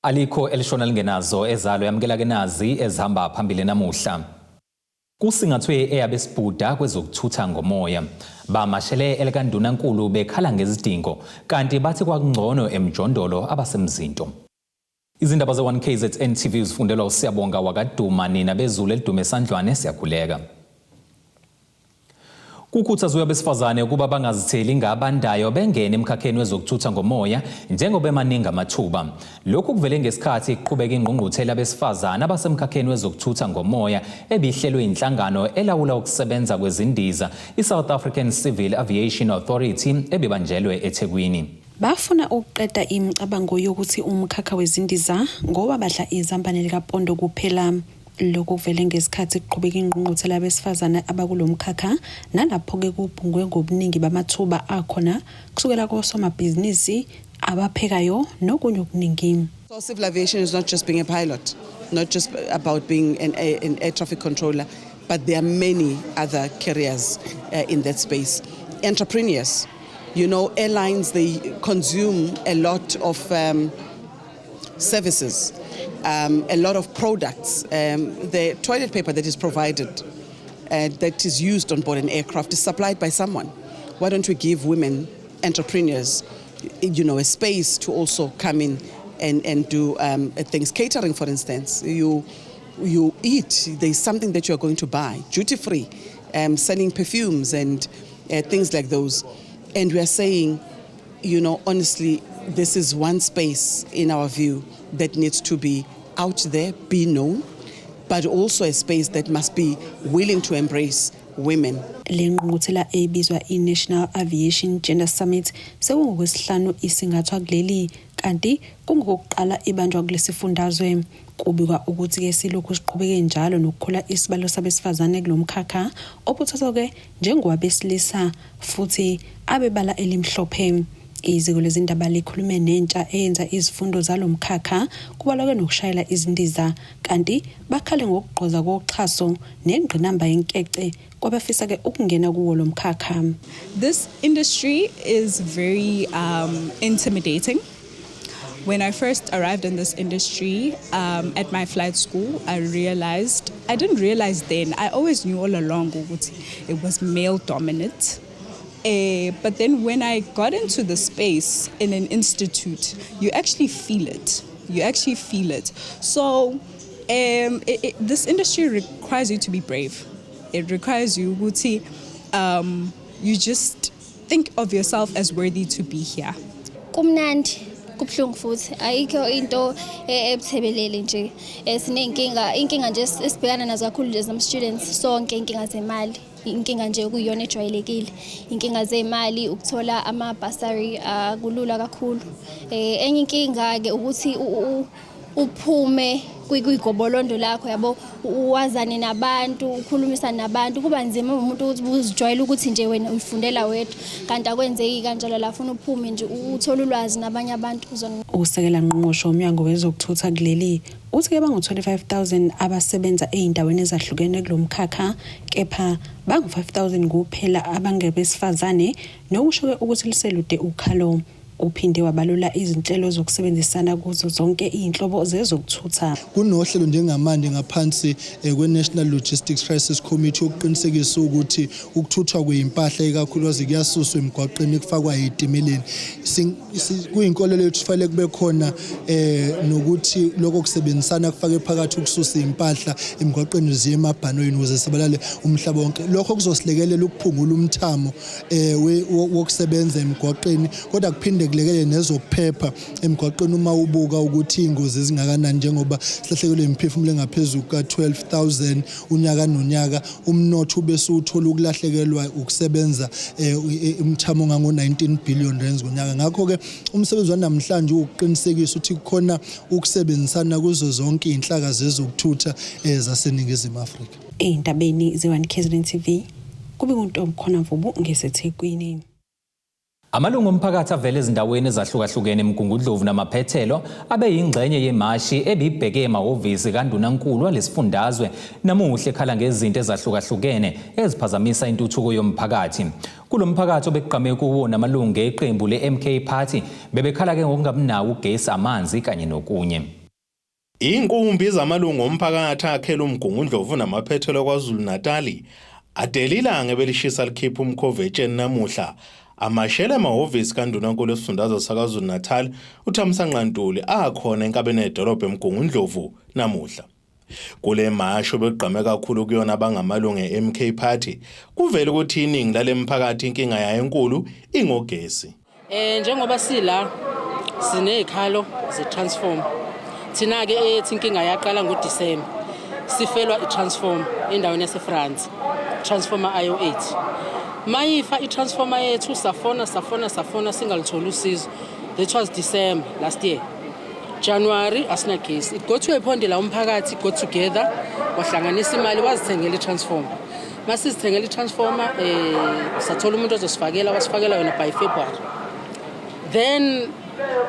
Alikho elishona lingenazo ezalo yamukela ke nazi ezihamba phambili namuhla. Kusingathwe eyabesibhuda kwezokuthutha ngomoya. Bamashele elikaNdunankulu bekhala ngezidingo kanti bathi kwakungcono emjondolo abasemzinto. Izindaba ze-1KZN TV zifundelwa uSiyabonga wakaduma nina bezulu elidume esandlwane siyakhuleka. Kukhuthazwe abesifazane ukuba bangazitheli ngabandayo bengene emkhakheni wezokuthutha ngomoya njengoba emaningi amathuba. Lokhu kuvele ngesikhathi kuqhubeka ingqungquthela abesifazane abasemkhakheni wezokuthutha ngomoya ebihlelwe inhlangano elawula ukusebenza kwezindiza iSouth African Civil Aviation Authority ebibanjelwe eThekwini. Bafuna ukuqeda imicabango yokuthi umkhakha wezindiza ngowabadla izambane likapondo kuphela. Lokhu kuvele ngesikhathi kuqhubeka ingqungquthela yabesifazane abakulo mkhakha nalapho-ke kubhungwe ngobuningi bamathuba akhona kusukela kosomabhizinisi abaphekayo nokunye okuningi. So civil aviation is not just being a pilot, not just about being an air traffic controller, but there are many other careers in that space. Entrepreneurs, airlines, they consume a lot of services, a lot of products. The toilet paper that is provided, that is used on board an aircraft is supplied by someone. Why don't we give women entrepreneurs, a space to also come in and do things? Catering, for instance, you eat, there's something that you're going to buy, duty free, selling perfumes and things like those. And we are saying, honestly, this is one space in our view that needs to be out there, be known, but also a space that must be willing to embrace women. Le ngqungquthela ebizwa i-National Aviation Gender Summit sekungokwesihlanu isingathwa kuleli kanti kungokokuqala ibanjwa kulesifundazwe. Kubikwa ukuthi-ke silokhu siqhubeke njalo nokukhula isibalo sabesifazane kulo mkhakha obuthathwa-ke njengowabesilisa futhi abebala elimhlophe. Iziko lezindaba likhulume nentsha eyenza izifundo zalo mkhakha kubalwa-ke nokushayela izindiza kanti bakhale ngokugqoza koxhaso nengqinamba yenkece kwabafisa-ke ukungena kuwo lo mkhakha. This industry is very intimidating. When I first arrived in this industry at my flight school, I realized, I didn't realize then, I always knew all along ukuthi it was male dominant. But then when I got into the space in an institute, you actually feel it. You actually feel it. So this industry requires you to be brave. It requires you, ukuthi, you just think of yourself as worthy to be here. Kumnandi kubuhlungu futhi ayikho into ebuthebelele nje. Siney'nkinga inkinga nje esibhekana nazo kakhulu nje zama-students sonke inkinga zemali inkinga nje okuyiyona ejwayelekile inkinga zemali ukuthola ama-bursary akulula kakhulu. Enye inkinga-ke ukuthi uphume kwigobolondo lakho yabo uwazane nabantu ukhulumisane nabantu kuba nzima umuntu ukuthi uzijwayele ukuthi nje wena uyifundela wedwa kanti akwenzeki kanjalo la funa uphume nje uthole ulwazi nabanye abantu uzona. Usekela ngqongqoshe womnyango wezokuthutha kuleli uthi-ke bangu-25 000 abasebenza ey'ndaweni ezahlukene kulo mkhakha kepha bangu-5 000 kuphela abangebesifazane nokusho-ke ukuthi liselude ukhalo. Uphinde wabalula izinhlelo zokusebenzisana kuzo zonke iy'nhlobo zezokuthutha. Kunohlelo njengamanje ngaphansi kwe-National Logistics Crisis Committee yokuqinisekisa ukuthi ukuthuthwa kweyimpahla ikakhulukazi kuyasuswa emgwaqeni kufakwa ey'timeleni. Kuyinkolelo yethu kufanele kube khona nokuthi lokho kusebenzisana kufake phakathi ukususa iy'mpahla emgwaqeni ziye emabhanoyini ukuze sibalale umhlaba wonke. Lokho kuzosilekelela ukuphungula umthamo wokusebenza emgwaqeni kodwa kuphinde kulekelele nezokuphepha emgwaqeni uma ubuka ukuthi iy'ngozi zingakanani njengoba silahlekelwe imiphefumulo engaphezulu kuka-12 000 unyaka nonyaka umnotho ube suwuthola ukulahlekelwa ukusebenza umthamo ongango-19 billion rands ngonyaka. Ngakho-ke umsebenzi wanamhlanje uwukuqinisekisa ukuthi kukhona ukusebenzisana kuzo zonke iy'nhlaka zezokuthutha zaseNingizimu Afrika. Ey'ndabeni ze-1 KZN TV kube nguNtombi Khona Mvubu ngeseThekwini. Amalungu omphakathi avela ezindaweni ezahlukahlukene eMgungundlovu namaphethelo abe yingxenye yemashi ebibheke emahhovisi kaNdunankulu walesifundazwe namuhla ekhala ngezinto ezahlukahlukene eziphazamisa intuthuko yomphakathi. Kulo mphakathi obekugqame kuwo namalungu eqembu le-MK Party bebekhala ke ngokungabinawo ugesi, amanzi kanye nokunye. Inkumbi zamalungu omphakathi akhela uMgungundlovu namaphethelo KwaZulu-Natali adelilanga ebelishisa likhipha umkhovu etsheni namuhla amashela emahhovisi kaNdunankulu esifundazwe saKwaZulu-Natal uThamsanqa Ntuli akhona enkabeni yedolobha eMgungundlovu namuhla. Kule masho bekugqame kakhulu kuyona abangamalungu e-MK Party kuvela ukuthi iningi lale mphakathi inkinga yayo enkulu ingogesi. Njengoba sila sinezikhalo ze-transformer. Thina ke ethi inkinga yaqala ngoDisemba. Sifelwa i-transformer endaweni yaseFrance. Transformer IO8. Mayifa i-transformer yethu safona safona safona singalitholi usizo. That was December last year. January asinagesi. It got to a point la umphakathi got together wahlanganisa imali wazithengela i-transformer. Masizithengela i-transformer sathola umuntu ozosifakela, wasifakela yona by February. Then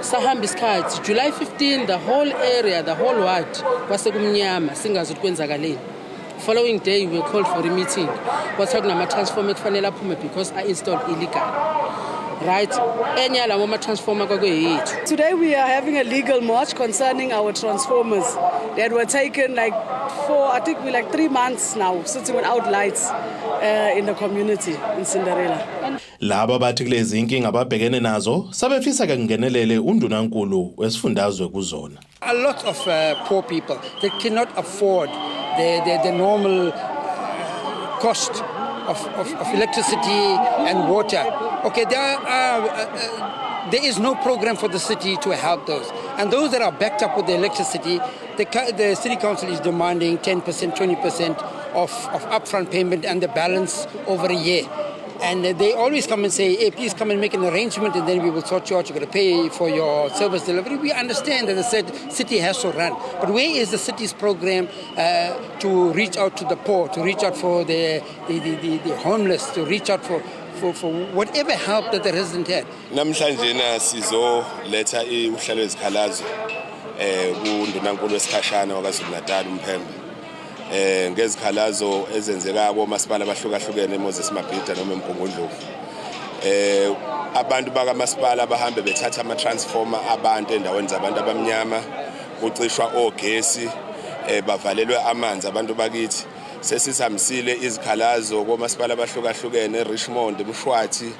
sahamba isikhathi, July 15 the whole area, the whole ward kwase kumnyama, singazi ukuthi kwenzakaleni. Following day we were called for a meeting, kwathiwa kunama-transformer ekufanele aphume because a-installed illegal, right? Enye yalawo ma-transformer kwakuyeyethu. Today we are having a legal march concerning our transformers that were taken like for, I think we like 3 months now, sitting without lights in the community in Cinderella. Laba bathi kulezi inkinga ababhekene nazo sabefisa ke kungenelele undunankulu wesifundazwe kuzona. A lot of poor people that cannot afford the normal cost of electricity and water. Okay, there is no program for the city to help those. And those that are backed up with the electricity, the city council is demanding 10%, 20% of upfront payment and the balance over a year. And they always come and say, "Hey, please come and make an arrangement and then we will sort you out. You're going to pay for your service delivery." We understand that the city has to run. But where is the city's program to reach out to the poor, to reach out for the homeless, to reach out for whatever help that the resident had? Namhlanje na sizoletha uhlelo lwezikhalazo kundunankulu wesikhashana waKwaZulu Natal uMphembe ngezikhalazo ezenzeka komasipala abahlukahlukene eMoses Mabhida noma eMgungundlovu. Abantu bakamasipala bahambe bethatha ama-transformer abantu endaweni zabantu abamnyama, kucishwa ogesi, bavalelwe amanzi abantu bakithi. Sesihambisile izikhalazo komasipala abahlukahlukene eRichmond, eMshwathi,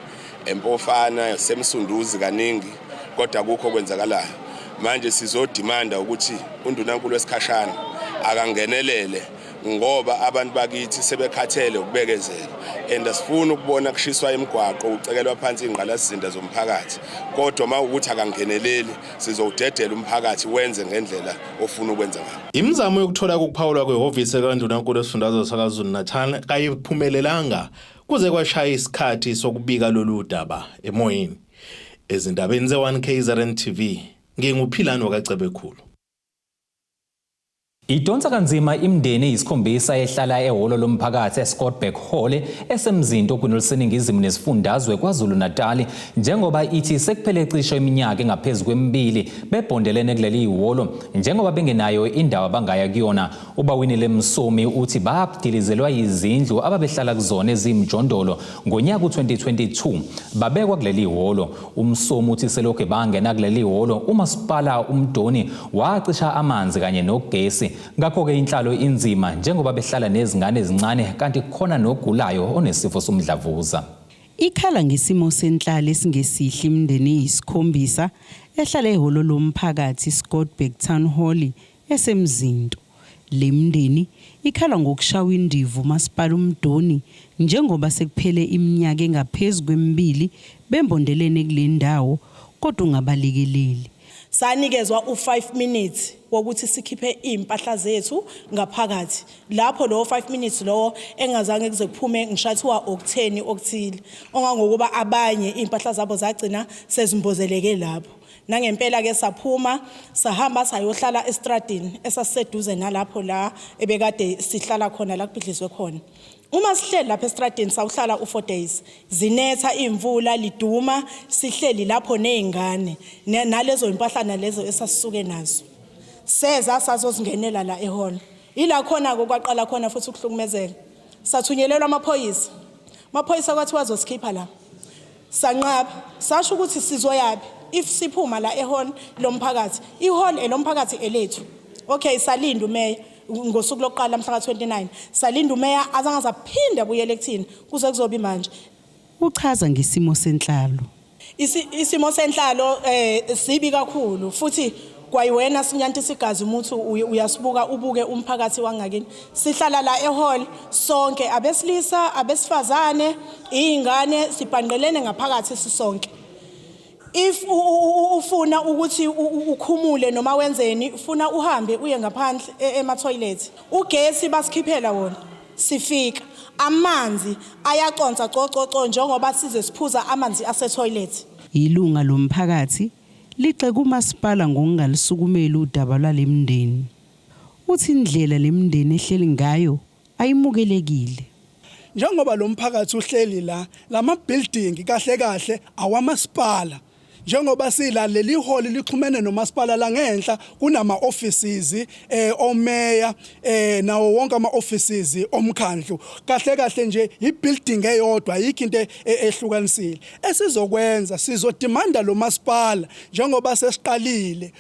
eMpofana, seMsunduzi kaningi, kodwa akukho okwenzakalayo. Manje sizodimanda ukuthi undunankulu wesikhashana akangenelele ngoba abantu bakithi sebekhathele ukubekezela and asifuni ukubona kushiswa imigwaqo, ucekelwa phansi ingqalasizinda zomphakathi, kodwa uma ukuthi akangeneleli sizowudedela umphakathi wenze ngendlela ofuna ukwenza ngayo. Imizamo yokuthola ukuphawulwa kwehhovisi kaNdunankulu wesifundazwe saKwaZulu Natal kayiphumelelanga kuze kwashaya isikhathi sokubika lolu daba emoyeni. Ezindabeni ze-1 KZN TV, nginguPhilani wakaCebekhulu. Idonsa kanzima imindeni eyisikhombisa ehlala ehholo lomphakathi eScottburgh Hall eseMzinto ogwini oluseningizimu nesifundazwe KwaZulu-Natal, njengoba ithi sekuphele cishe iminyaka engaphezu kwemibili bebhondelene kuleli hholo njengoba bengenayo indawo abangaya kuyona. UBawinile Msomi uthi badilizelwa izindlu ababehlala kuzona ezimjondolo ngonyaka u-2022, babekwa kuleli hholo. UMsomi uthi selokhu bangena kuleli hholo umasipala uMdoni wacisha amanzi kanye nogesi, ngakho-ke inhlalo inzima njengoba behlala nezingane ezincane kanti kukhona nogulayo onesifo somdlavuza. Ikhala ngesimo senhlalo esingesihle imindeni eyisikhombisa ehlala ehholo lomphakathi iScottburgh Town Hall eseMzinto. Le mindeni ikhala ngokushawa indiva umasipala uMdoni njengoba sekuphele iminyaka engaphezu kwemibili bembondelene kule ndawo kodwa ungabalekeleli. Sanikezwa u5 minutes wokuthi sikhiphe impahla zethu ngaphakathi lapho. Lo 5 minutes lowo engazange kuze kuphume ngishathiwa okutheni okuthile ongangokuba abanye impahla zabo zagcina sezimbozeleke lapho. Nangempela ke saphuma sahamba sayohlala estradini esasiseduze nalapho la ebekade sihlala khona la kubhidlizwe khona. Uma sihleli lapha estradini sawuhlala u4 days, zinetha imvula liduma, sihleli lapho nezingane nalezo impahlana lezo esasisuke nazo. Seza sazozingenela la ehall. Ila khona ke kwaqala khona futhi ukuhlukumezeka. Sathunyelelwa amaphoyisa. Amaphoyisa kwathiwa azosikhipha la. Sanqaba, sasho ukuthi sizoyapi if siphuma la ehall lomphakathi. Ihall elomphakathi elethu. Okay, salinda umeya ngosuku lokuqala mhla ka-29. Salinda umeya azange aphinde abuyele kuthina kuze kuzoba manje. Uchaza ngesimo senhlalo. Isimo senhlalo sibi kakhulu futhi kwayiwena sinyantisa igazi umuntu uyasibuka ubuke umphakathi wangakini. Sihlala la ehall sonke, abesilisa, abesifazane, izingane, sibhanqelene ngaphakathi sisonke. If ufuna ukuthi ukhumule noma wenzeni, ufuna uhambe uye ngaphandle ema toilet. Ugesi basikhiphela wona sifika, amanzi ayaconsa cococo njengoba size siphuza amanzi ase toilet. Ilunga lomphakathi ligxeka umasipala ngokungalisukumeli udaba lwalemndeni. Uthi indlela lemndeni ehleli ngayo ayimukelekile. Njengoba lo mphakathi uhleli la, lama building kahle kahle awamasipala. Njengoba sila leli hall lixhumene nomasipala la ngenhla kunama offices omeya nawo wonke ama offices omkhandlu. Kahle kahle nje ibuilding eyodwa, ayikho into ehlukanisile. Esizokwenza sizodemanda lo masipala njengoba sesiqalile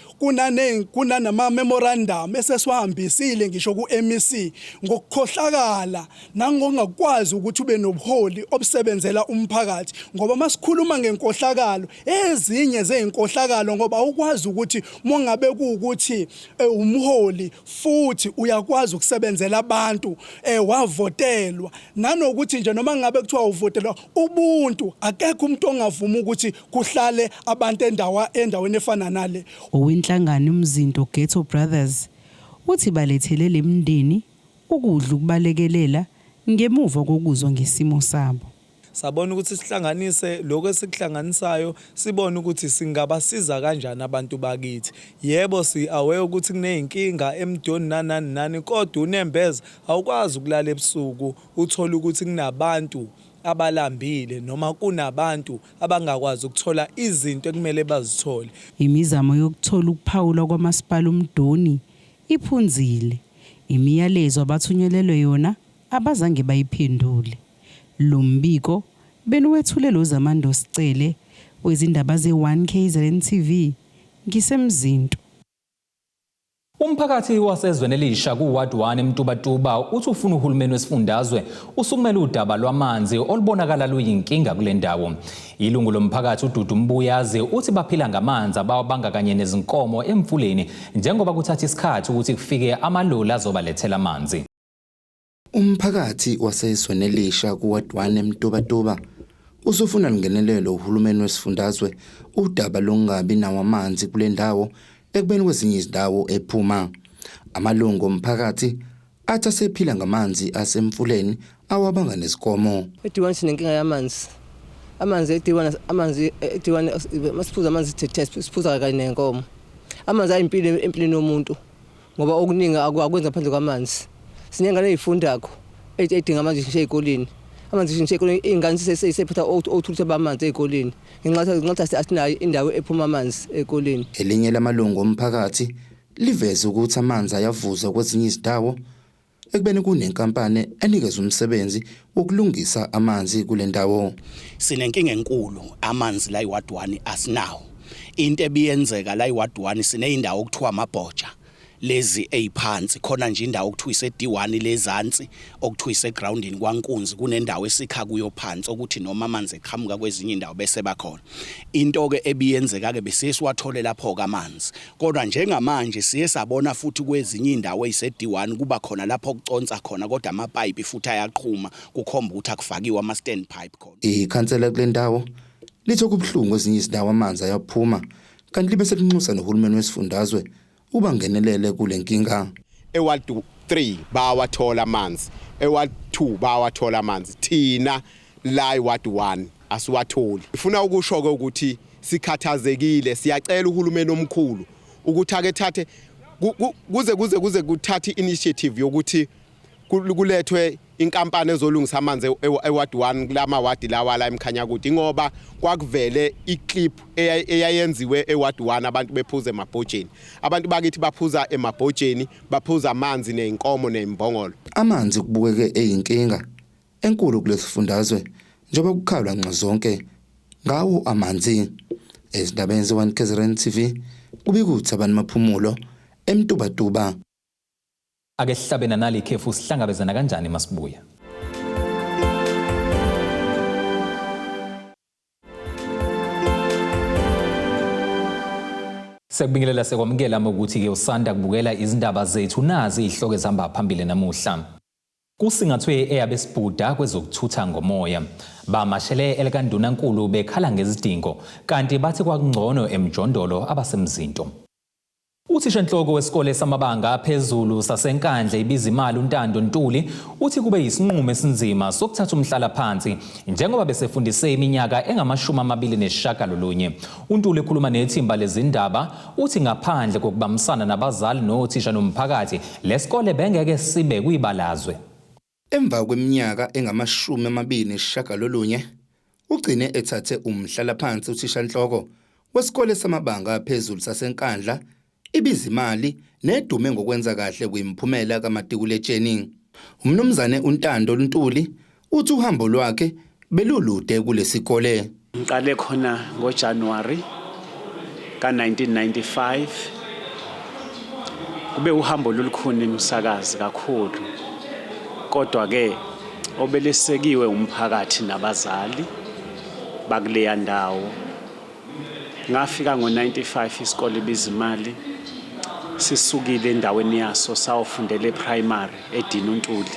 kunanama memorandum esesiwahambisile ngisho ku MEC ngokukhohlakala nangokungakwazi ukuthi ube nobuholi obusebenzela umphakathi, ngoba masikhuluma ngenkohlakalo ezinye zeinkohlakalo, ngoba awukwazi ukuthi mongabe kuukuthi umholi futhi uyakwazi ukusebenzela abantu wavotelwa, nanokuthi nje noma ngabe kuthiwa uvotelwa ubuntu, akekho umuntu ongavuma ukuthi kuhlale abantu endaweni efana nale. Owenhlangano uMzinto Ghetto Brothers uthi balethele lemndeni ukudla ukubalekelela ngemuva kokuzwa ngesimo sabo. Sabona ukuthi sihlanganise lokho esikuhlanganisayo, sibone ukuthi singabasiza kanjani abantu bakithi. Yebo, si-aware ukuthi kuney'nkinga emdoni nanani nani, kodwa unembeza awukwazi ukulala ebusuku uthole ukuthi kunabantu abalambile noma kunabantu abangakwazi ukuthola izinto ekumele bazithole. Imizamo yokuthola ukuphawula kwamasipala uMdoni iphunzile. Imiyalezo abathunyelelwe yona abazange bayiphendule. Lo mbiko beniwethule lo Zamando Sicele wezindaba ze-1 KZN TV ngiseMzinto. Umphakathi wasezweni elisha ku-Ward 1 eMtubatuba uthi ufuna uhulumeni wesifundazwe usukumele udaba lwamanzi olubonakala luyinkinga kule ndawo. Ilungu lomphakathi uDudu Mbuyazi uthi baphila ngamanzi abawabanga kanye nezinkomo emfuleni njengoba kuthatha isikhathi ukuthi kufike amaloli azobalethela amanzi. Umphakathi wasezweni elisha ku-Ward 1 eMtubatuba usufuna lungenelelo uhulumeni wesifundazwe udaba lokungabi nawo amanzi kule ndawo ekubeni kwezinye izindawo ephuma. Amalungu omphakathi athi asephila ngamanzi asemfuleni awabanga nezikomo. E-D1 sinenkinga yamanzi. Amanzi e-D1, amanzi e-D1 masiphuza amanzi sithethe siphuza kanye nenkomo. Amanzi ayimpilo empilweni yomuntu ngoba okuningi akwenza ngaphandle kwamanzi. Sinengane ezifundakho edinga amanzi ngisho ezikoleni. Amanzi ngisho ezikoleni izingane sesiphatha othutha bamanzi ezikoleni. Ngenxa asinayo indawo ephuma amanzi ezikoleni. Elinye lamalungu omphakathi liveze ukuthi amanzi ayavuza kwezinye izindawo ekubeni kunenkampani enikeza umsebenzi wokulungisa amanzi kule ndawo. Sinenkinga enkulu, amanzi la iWard 1 asinawo. Into ebiyenzeka la iWard 1 sineyindawo okuthiwa amabhoja lezi eziphansi, khona nje indawo okuthiwa ise D1 lezansi okuthiwa ise groundini kwaNkunzi, kunendawo esikha kuyo phansi ukuthi noma amanzi eqhamuka kwezinye indawo bese bakhona. Into ke ebiyenzeka ke besiye siwathole lapho ke amanzi, kodwa njengamanje siye sabona futhi kwezinye indawo ezise D1 kuba khona lapho kuconsa khona, kodwa amapipe futhi ayaqhuma, kukhomba ukuthi akufakiwe ama stand pipe khona. Ikhansela kule ndawo lithe kubuhlungu kwezinye izindawo amanzi ayaphuma, kanti libe selinxusa nohulumeni wesifundazwe ubangenelele kule nkinga. eWard 3 bawathola amanzi, eWard 2 bawathola amanzi, thina la eWard 1 asiwatholi. Ifuna ukusho ke ukuthi Sikhathazekile, siyacela uhulumeni omkhulu ukuthi ake thathe kuze kuze kuze kuthathe initiative yokuthi kulethwe inkampani ezolungisa amanzi eWard 1 kulama wadi lawa la eMkhanyakude, ngoba kwakuvele iclip eyayenziwe eWard 1 abantu bephuza emabhojeni. Abantu bakithi baphuza emabhojeni, baphuza amanzi nezinkomo nezimbongolo. Amanzi kubukeke eyinkinga enkulu kulesifundazwe njengoba kukhalwa nxazonke ngawo amanzi. Ezindabeni ze-1 KZN TV kubika uThabani Maphumulo eMtubatuba. Ake sihlabe nanali ikhefu, sihlangabezana kanjani masibuya. Sekubingelela sekwamukela ukuthi-ke usanda kubukela izindaba zethu, nazi izihloko ezihamba phambili namuhla. Kusingathwe eyabesibhuda kwezokuthutha ngomoya. Bamashele elikaNdunankulu bekhala ngezidingo, kanti bathi kwakungcono emjondolo abasemzinto. Uthishanhloko wesikole samabanga aphezulu saseNkandla iBizimali uNtando Ntuli uthi kube yisinqumo esinzima sokuthatha umhlalaphansi njengoba besefundise iminyaka engu-29. UNtuli ekhuluma nethimba lezindaba uthi ngaphandle kokubambisana nabazali nothisha nomphakathi, lesikole bengeke sibe kwibalazwe. Emva kweminyaka engu-29 ugcine ethathe umhlalaphansi uthishanhloko wesikole samabanga aphezulu saseNkandla iBizimali nedume ngokwenza kahle kwimiphumela kamatikuletsheni. Umnumzane uNtando Ntuli uthi uhambo lwakhe belulude kulesikole. Ngiqale khona ngoJanuary ka-1995. Kube uhambo lolukhuni umsakazi kakhulu, kodwa ke obelesekiwe umphakathi nabazali bakuleya ndawo. Ngafika ngo-95 isikole Bizimali sisukile endaweni yaso sawufundela eprimary eDinuntuli,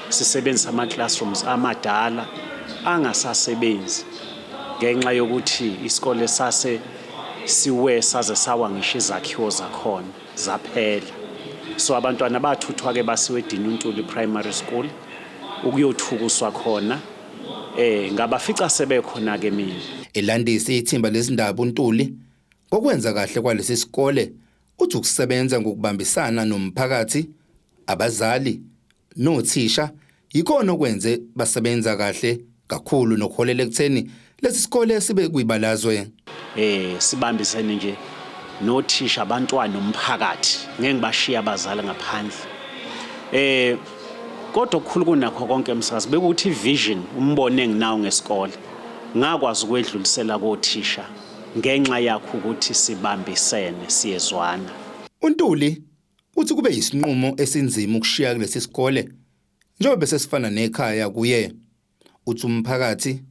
sisebenzisa ama-classrooms amadala angasasebenzi ngenxa yokuthi isikole sase siwe saze sawa ngisho izakhiwo zakhona zaphela. So abantwana bathuthwa-ke basiwe eDinuntuli Primary School ukuyothukuswa khona. Ngabafica sebekhona-ke mina. Elandisa ithimba lezindaba uNtuli ngokwenza kahle kwalesi sikole, uthi ukusebenza ngokubambisana nomphakathi, abazali nothisha yikona okwenze basebenza kahle kakhulu nokuholela ekutheni lesi sikole sibe kwibalazwe. Sibambisene nje nothisha, abantwana, umphakathi, ngeke ngibashiye abazali ngaphandle. Kodwa okukhulu kunakho konke umsakazi bekuthi vision, umbono enginawo ngesikole ngakwazi ukwedlulisela kothisha ngenxa yakho ukuthi sibambisene, siyezwana. UNtuli uthi kube yisinqumo esinzima ukushiya kulesi sikole njengoba bese sifana nekhaya kuye. Uthi umphakathi,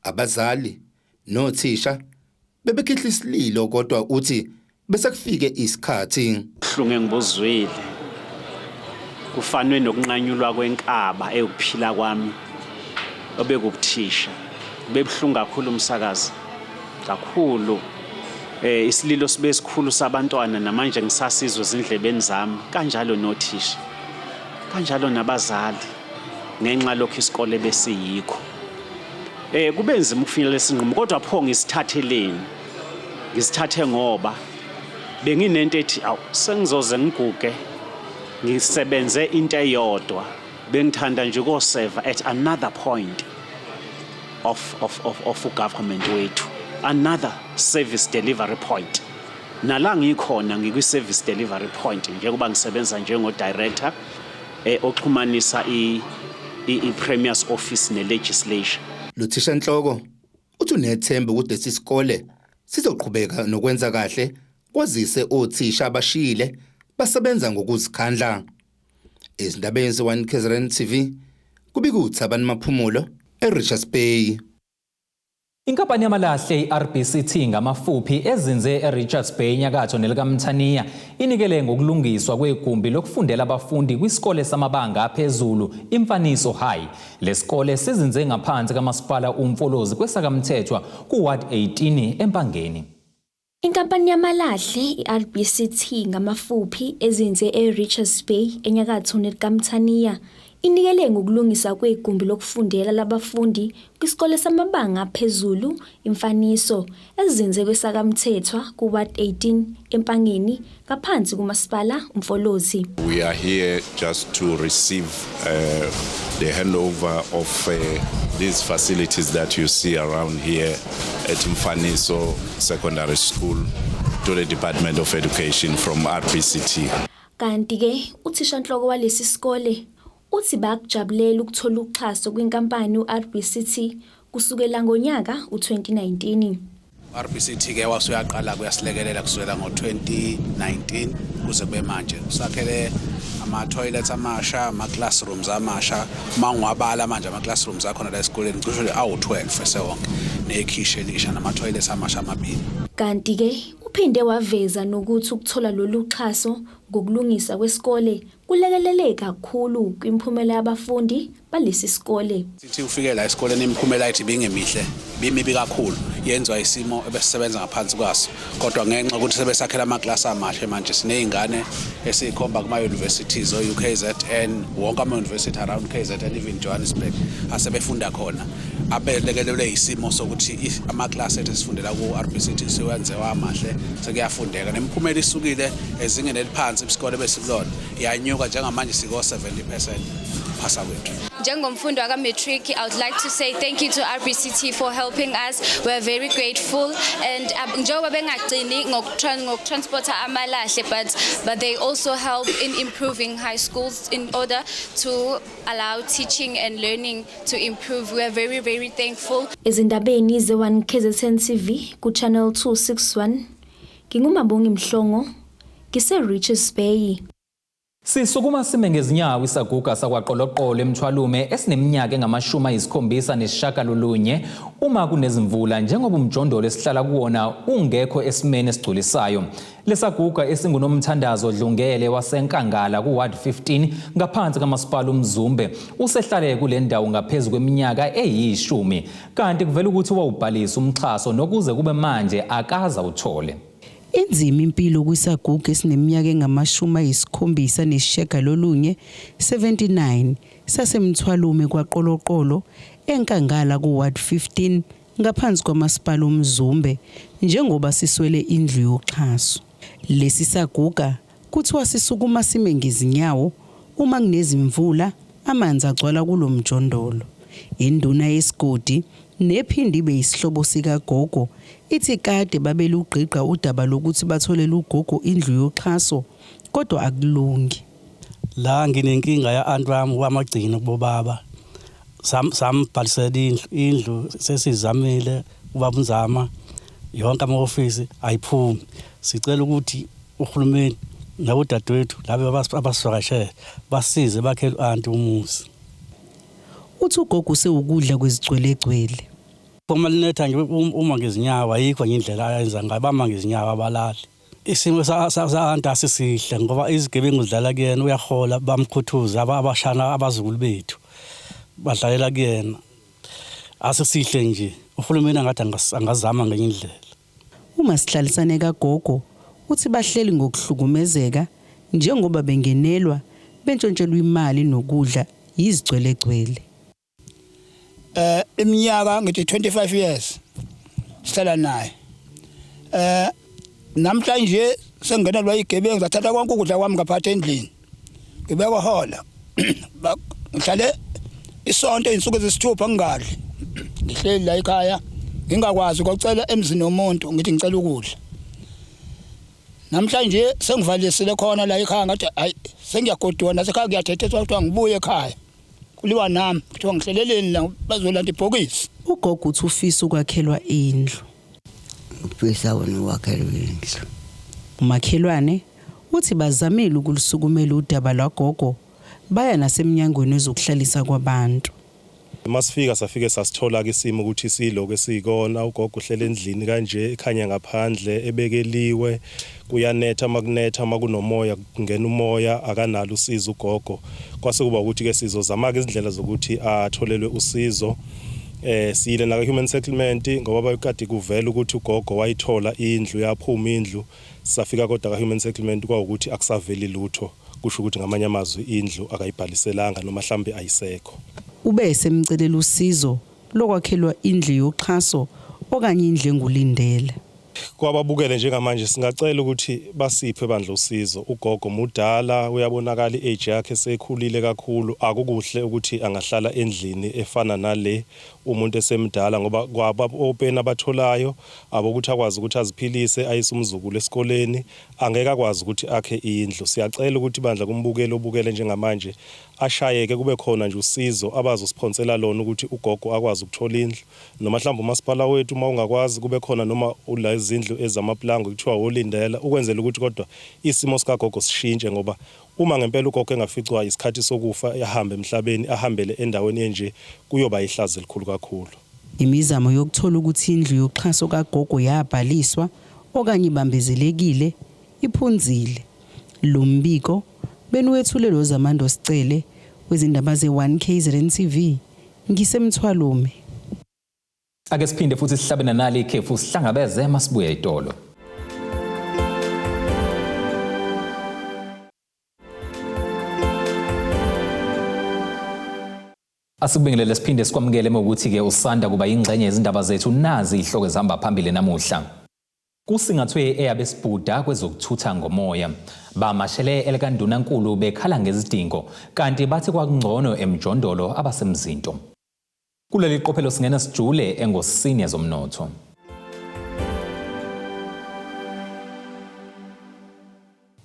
abazali nothisha bebekhihla isililo, kodwa uthi bese kufike isikhathi. Ubuhlungu engibuzwile kufanwe nokunqanyulwa kwenkaba ekuphila kwami obekubuthisha. Kubebuhlungu kakhulu umsakazi, kakhulu. Isililo sibe esikhulu sabantwana namanje ngisasizwe ezindlebeni zami, kanjalo nothisha, kanjalo nabazali, ngenxa lokho isikole besiyikho. Kube nzima ukufinyelela isinqumo, kodwa pho ngisithatheleni? Ngisithathe ngoba benginento ethi awu sengizoze ngiguge ngisebenze into eyodwa, bengithanda nje ukoseva at another point of government wethu, another service delivery point. Nala ngikhona ngikwi-service delivery point njengoba ngisebenza njengo-director oxhumanisa i-Premier's office ne-legislation. Luthishanhloko uthi unethemba ukuthi lesi sikole sizoqhubeka nokwenza kahle kwazise othisha abashiyile basebenza ngokuzikhandla. Ezindabeni ze-1 KZN TV kubika uThabani Maphumulo eRichards Bay. Inkampani yamalahle i-RBCT ngamafuphi ezinze eRichards Bay enyakatho nelikaMthaniya inikele ngokulungiswa kwegumbi lokufundela abafundi kwisikole samabanga aphezulu Imfaniso High. Lesikole sizinze ngaphansi kamasipala uMfolozi kwesakamthethwa ku-Ward 18 eMpangeni. Inkampani yamalahle i-RBCT ngamafuphi ezinze eRichards Bay enyakatho nelikaMthaniya inikele ngokulungiswa kwegumbi lokufundela labafundi kwisikole samabanga aphezulu Imfaniso ezinze kweSakaMthethwa ku-Ward 18 eMpangeni ngaphansi kuMasipala uMfolozi. We are here just to receive the handover of these facilities that you see around here at Mfaniso Secondary School to the Department of Education from RBCT. Kanti-ke uthishanhloko walesi sikole uthi bayakujabulela ukuthola uxhaso kwinkampani u-RBCT kusukela ngonyaka u-2019. RBCT ke wasuyaqala kuyasilekelela kusukela ngo-2019 kuze kube manje usakhele ama-toilets amasha, ama-classrooms amasha. Uma ngiwabala manje ama-classrooms akhona la esikoleni cishe awu-12 esewonke, nekhishi elisha nama-toilets amasha amabili. Kanti-ke uphinde waveza nokuthi ukuthola lolu xhaso ngokulungisa kwesikole kulekelele kakhulu kwimiphumela yabafundi balesi sikole. Sithi ufike la esikoleni imiphumela yethu ibingemihle, bimibi kakhulu, yenziwa isimo ebesisebenza ngaphansi kwaso. Kodwa ngenxa yokuthi sebesakhela amaklasi amahle manje siney'ngane esiyikhomba kuma-universities o-UKZN, wonke ama-university around KZN, even Johannesburg asebefunda khona, abelekelelwe isimo sokuthi amaklasi ethu esifundela ku-RBCT siwenze amahle, sekuyafundeka nemiphumela isukile ezingeni eliphansi isikole besikulona yanyuka, njengamanje siko-70% phasa kwethu. Njengomfundi waka-matric, I would like to say thank you to RBCT for helping us. We're very grateful. And njengoba bengagcini ngokutransporta amalahle, but they also help in improving high schools in order to allow teaching and learning to improve. We are very, very thankful. Ezindabeni ze-1 KZN TV ku-Channel 261, nginguMabongi Mhlongo, ngise-Richards Bay. Sisukuma sime ngezinyawo isaguga sakwaQoloqolo eMthwalume esineminyaka engu-79 uma kunezimvula njengoba umjondolo esihlala kuwona ungekho esimeni esigculisayo. Lesaguga esinguNomthandazo Dlungele waseNkangala ku-Ward 15 ngaphansi kaMasipala uMzumbe usehlale kule ndawo ngaphezu kweminyaka eyi-10, kanti kuvela ukuthi wawubhalisa umxhaso nokuze kube manje akaza uthole. Inzima impilo kwisaguga esineminyaka engu-79 79 saseMthwalume kwaQoloqolo eNkangala ku-Ward 15 ngaphansi kwaMasipala uMzumbe njengoba siswele indlu yoxhaso. Lesi saguga kuthiwa sisukuma sime ngezinyawo uma kunezimvula, amanzi agcwala kulo mjondolo. Induna yesigodi nephinde ibe yisihlobo sikagogo ithi kade babelugqigqa udaba lokuthi batholele ugogo indlu yoxhaso, kodwa akulungi. La nginenkinga ya-anti wami wamagcina kubobaba, sambhalisela indlu sesizamile ubaba uNzama yonke ama-ofisi ayiphumi. Sicela ukuthi uhulumeni nabodadewethu laba abasivakashele basize bakhele u-anti umuzi. Uthi ugogo usewukudla kwezigcwelegcwele. Uma linetha nje uma ngezinyawo, ayikho nje indlela ayenza ngayo, bama ngezinyawo abalali. Isimo sa-anti asisihle ngoba izigebengu zidlala kuyena, uyahola bamkhuthuza abashana abazukulu bethu badlalela kuyena. Asisihle nje, uhulumeni angathi angazama ngenye indlela. Uma sihlalisane kagogo uthi bahleli ngokuhlukumezeka njengoba bengenelwa bentshontshelwa imali nokudla yizigcwelegcwele. Iminyaka ngithi 25 years sihlala naye. Namhlanje sengenelwa igebengu zathatha konke ukudla kwami ngaphatha endlini. Ngibeka hola. Ngihlale isonto insuku ezisithupha ngingadli. Ngihleli la ekhaya ngingakwazi ukucela emzini womuntu ngithi ngicela ukudla. Namhlanje sengivalisile khona la ekhaya, ngathi hayi sengiyagoduka, nasekhaya kuyathethethwa kuthiwa ngibuye ekhaya. Kuliwa nami kuthiwa ngihleleleni la, bazolanda ibhokisi. Ugogo uthi ufisa ukwakhelwa indlu. Ufisa wona ukwakhelwa indlu. Umakhelwane uthi bazamile ukulusukumela udaba lwagogo, baya nasemnyangweni wezokuhlalisa kwabantu. Masifika safike sasithola ke isimo ukuthi siloko esikona, ugogo uhlele endlini kanje ekhanya ngaphandle ebekeliwe, kuyanetha, makunetha makunomoya kungena umoya, akanalo usizo ugogo. Kwase kuba ukuthi ke sizozama ke izindlela zokuthi atholelwe usizo. Siyile naka human settlement ngoba bayikade kuvela ukuthi ugogo wayithola indlu, yaphuma indlu, safika kodwa ka human settlement kwawukuthi akusaveli lutho. Kusho ukuthi ngamanye amazwi indlu akayibhaliselanga noma mhlambe ayisekho. Ube esemcelela usizo lokwakhelwa indlu yoxhaso okanye indlu engulindela. Kwababukele njengamanje singacela ukuthi basiphe bandla usizo. Ugogo mudala, uyabonakala i-age yakhe sekhulile kakhulu. Akukuhle ukuthi angahlala endlini efana nale umuntu esemdala ngoba kwaba openi abatholayo abokuthi akwazi ukuthi aziphilise ayise umzukulu esikoleni angeke akwazi ukuthi akhe indlu. Siyacela ukuthi bandla kumbukeli obukele njengamanje ashayeke kube khona nje usizo abazosiphonsela lona ukuthi ugogo akwazi ukuthola indlu noma mhlawumbe umasipala wethu uma ungakwazi kube khona noma la izindlu ezamaplango kuthiwa wolindela ukwenzela ukuthi kodwa isimo sikagogo sishintshe ngoba uma ngempela ugogo engaficwa isikhathi sokufa ahambe emhlabeni ahambele endaweni enje kuyoba ihlazo elikhulu kakhulu. Imizamo yokuthola ukuthi indlu yoxhaso kagogo yabhaliswa okanye ibambezelekile iphunzile. Lo mbiko beniwethulelwe uZamando Sicele wezindaba ze-1 KZN TV. NgiseMthwalume. Ake siphinde futhi sihlabe nanali ikhefu sihlangabeze masibuya itolo. Asikubingelele siphinde sikwamukele ukuthi-ke usanda kuba yingxenye yezindaba zethu nazi ihloko ezihamba phambili namuhla. Kusingathwe eyabesibhuda kwezokuthutha ngomoya. Bamashele elikaNdunankulu bekhala ngezidingo kanti bathi kwakungcono emjondolo abasemzinto. Kuleli qophelo singena sijule engosini yezomnotho.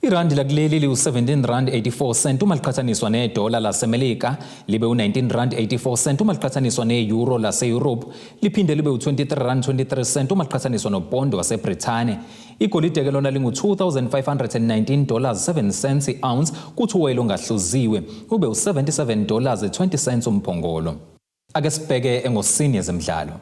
Irandi lakuleli liwu-17 rand 84 cent uma liqhathaniswa nedola laseMelika, libe u-19 rand 84 cent uma liqhathaniswa ne-euro lase-Europe, liphinde libe u-23 rand 23 cent uma liqhathaniswa nopondo waseBrithani. Igolide ke lona lingu-2519 dollars 7 cents i-ounce, kuthi uwoyela ongahluziwe ube u-77 dollars 20 cents umphongolo. Ake sibheke engosini yezemidlalo.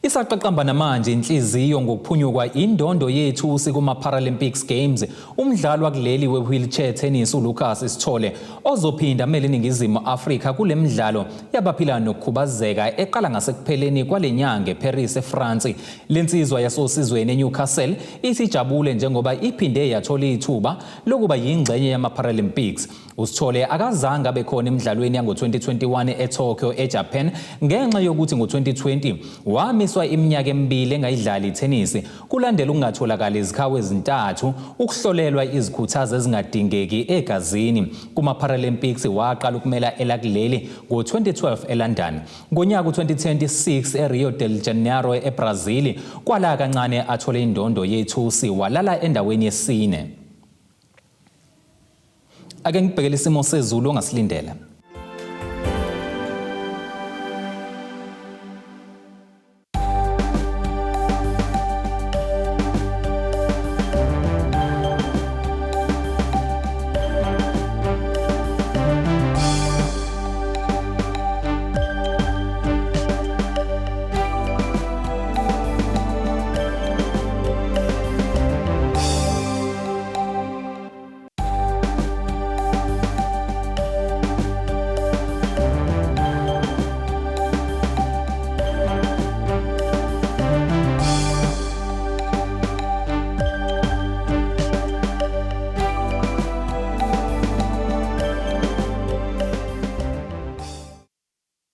Isaqaqamba namanje inhliziyo ngokuphunyukwa indondo yethusi kuma-Paralympics Games. Umdlali wakuleli we-wheelchair tennis uLucas Sithole ozophinda amele iNingizimu Afrika kule midlalo yabaphila nokukhubazeka eqala ngasekupheleni kwale nyanga eParis eFrance. Lensizwa yasosizweni eNewcastle ithi ijabule njengoba iphinde yathola ithuba lokuba yingxenye yama-Paralympics. USithole akazange abe khona emidlalweni yango-2021 eTokyo eJapan ngenxa yokuthi ngo-2020 wamiswa iminyaka emibili engayidlali ithenisi kulandela ukungatholakali izikhawu ezintathu ukuhlolelwa izikhuthazo ezingadingeki egazini. Kuma-Paralympics waqala ukumela elakuleli ngo-2012 eLondon. Ngonyaka u-2026 eRio de Janeiro eBrazil kwala kancane athole indondo yethusi walala endaweni yesine. Ake ngibhekele isimo sezulu ongasilindela.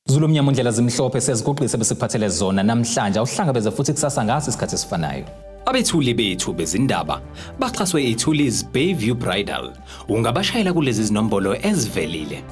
Zulu mnyama undlela zimhlophe seziguqise besikuphathele zona namhlanje awuhlangabeze futhi kusasa ngaso isikhathi esifanayo. Abethuli bethu bezindaba baxhaswe iThulis Bayview Bridal. Ungabashayela kulezi zinombolo ezivelile.